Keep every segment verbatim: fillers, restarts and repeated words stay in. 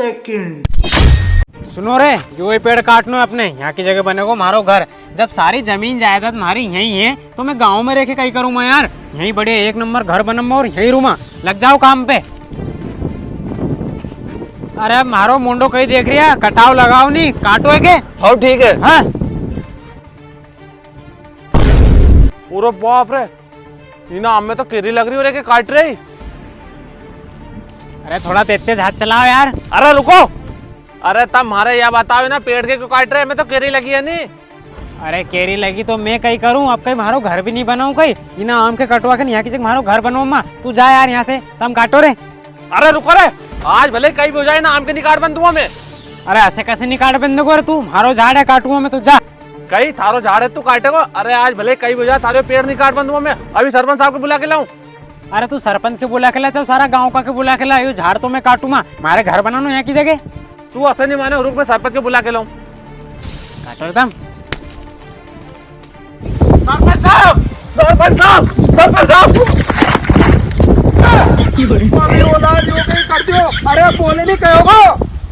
Second. सुनो रे, यो ही पेड़ काटनो है अपने, यहाँ की जगह बनेगो म्हारो घर। जब सारी जमीन जायदाद म्हारी यही है, तो मैं गाँव में रह के कई करूँगा यार? यही बढ़िया एक नंबर घर बनऊँगा और यही रूमा। लग जाओ काम पे। अरे म्हारो मुंडो कई देख रिया, कटाव लगाओ नी, काटो है के? हाँ, ठीक है। हाँ। अरे बाप रे, इना आम में तो केरी लग री हो रे, के काट री? अरे थोड़ा तेज तेज हाथ चलाओ यार। अरे रुको, अरे तम म्हारे या बताओ, इना पेड़ के क्यों काट रे? मैं तो केरी लगी है नी। अरे केरी लगी तो मैं कई करूँ, अब कई म्हारो घर भी नी बनाऊँ कई। इना आम के कटवा के नी, यहाँ की जगह म्हारो घर बनऊँ माँ। तू जा यार यहाँ से, तम काटो रे। अरे रुको रे, आज भले कई भी हो जाए ना, आम के नी काट बन दूंगा मैं। अरे ऐसे कैसे नी काट बन दूंगा रे तू? म्हारो झाड़ है, काटूंगा मैं, तो जा। कई थारो झाड़ है तू काटेगो? अरे आज भले कई भी हो जाए, थारो पेड़ नी काट बन दूंगा मैं। अभी सरपंच साहब को बुला के लाऊं? अरे तू सरपंच के बुला के ला, चाहे सारा गांव का के बुला के ला, यो झाड़ तो मैं काटूंगा, म्हारे घर बनानो यहाँ की जगह। तू ऐसे नी माने, रुक मैं सरपंच के बुला के लाऊं। काटो एकदम। सरपंच साहब, सरपंच साहब, सरपंच साहब। अरे बोले नी कहोगो।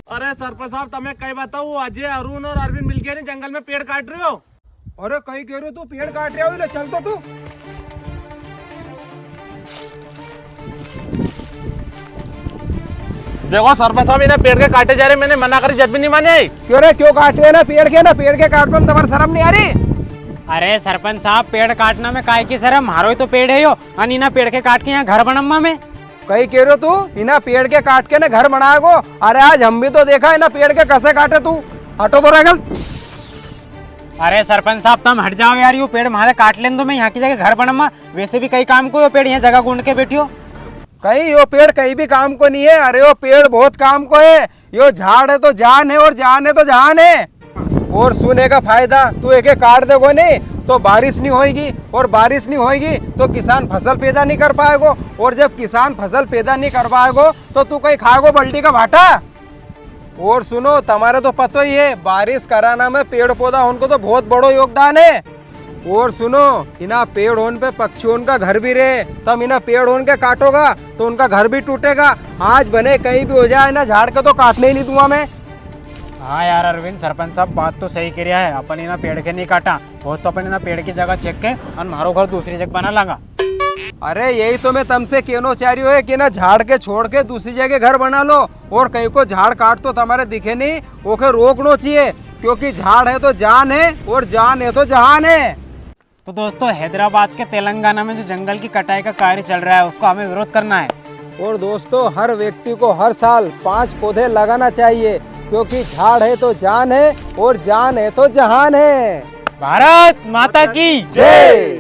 अरे सरपंच साहब, तमे कई बताऊं, अजय, अरुण और अरविंद मिलके नी जंगल में पेड़ काट रहे हो। अरे कई कह रहे हो तू, पेड़ काट रहे हो, ले चल तो तू। देखो सरपंच साहब, इन्हें पेड़ के काटे जा रहे, मैंने मना करी जब भी नी माने। क्यों रे, क्यों काट रहे हो ना पेड़ के, ना पेड़ के काटने में तुम्हारे शर्म नी आ री? अरे सरपंच साहब, पेड़ काटना में काय की शर्म, म्हारो ही तो पेड़ है यो, अन इना पेड़ के काट के यहाँ घर बनऊँ माँ मैं। कई कह रहे हो तू, इना पेड़ के काट के ने घर बनाएगो? अरे आज हम भी तो देखा इना पेड़ के कसे काटे तू। हटो तो रे गल। अरे सरपंच साहब, तम हट जाओ यार, यो पेड़ म्हारे काट लेन दो, मैं यहाँ की जगह घर बनऊँ माँ। वैसे भी कई काम को यो पेड़ यहाँ जगह गुंड के बैठियो। कई यो पेड़ कई भी काम को नी है। अरे यो पेड़ बहुत काम को है। यो झाड़ है तो जान है और जान है तो जहान है। और सुने का फायदा, तू एके काट देगो नी तो बारिश नी होएगी, और बारिश नी होएगी तो किसान फसल पैदा नी कर पाएगो, और जब किसान फसल पैदा नी कर पाएगो तो तू कई खाएगो बल्टी का भाटा। और सुनो, तमारे तो पतो ही है, बारिश कराना में पेड़ पौधा होन को तो बहुत बड़ो योगदान है। और सुनो, इना पेड़ होन पे पक्षी होन का घर भी रे, तम इना पेड़ होन के काटोगा तो उनका घर भी टूटेगा। आज भले कई भी हो जाए, इना झाड़ के तो काटने ही नी दूंगा मैं। हाँ यार अरविंद, सरपंच साहब बात तो सही कह रहा है, अपन इना पेड़ के नी काटा, बहुत तो अपन इना पेड़ की जगह चेक के अन म्हारो घर दूसरी जगह बना लांगा। अरे यही तो मैं तमसे कहनो चाह रियो है कि ना झाड़ के छोड़ के दूसरी जगह घर बना लो, और कई को झाड़ काट तो तमारे दिखे नी, ओके रोकनो चाहिए, क्योंकि झाड़ है तो जान है और जान है तो जहान है। तो दोस्तों, हैदराबाद के तेलंगाना में जो जंगल की कटाई का कार्य चल रहा है, उसको हमें विरोध करना है। और दोस्तों, हर व्यक्ति को हर साल पाँच पौधे लगाना चाहिए, क्योंकि झाड़ है तो जान है और जान है तो जहान है। भारत माता की जय।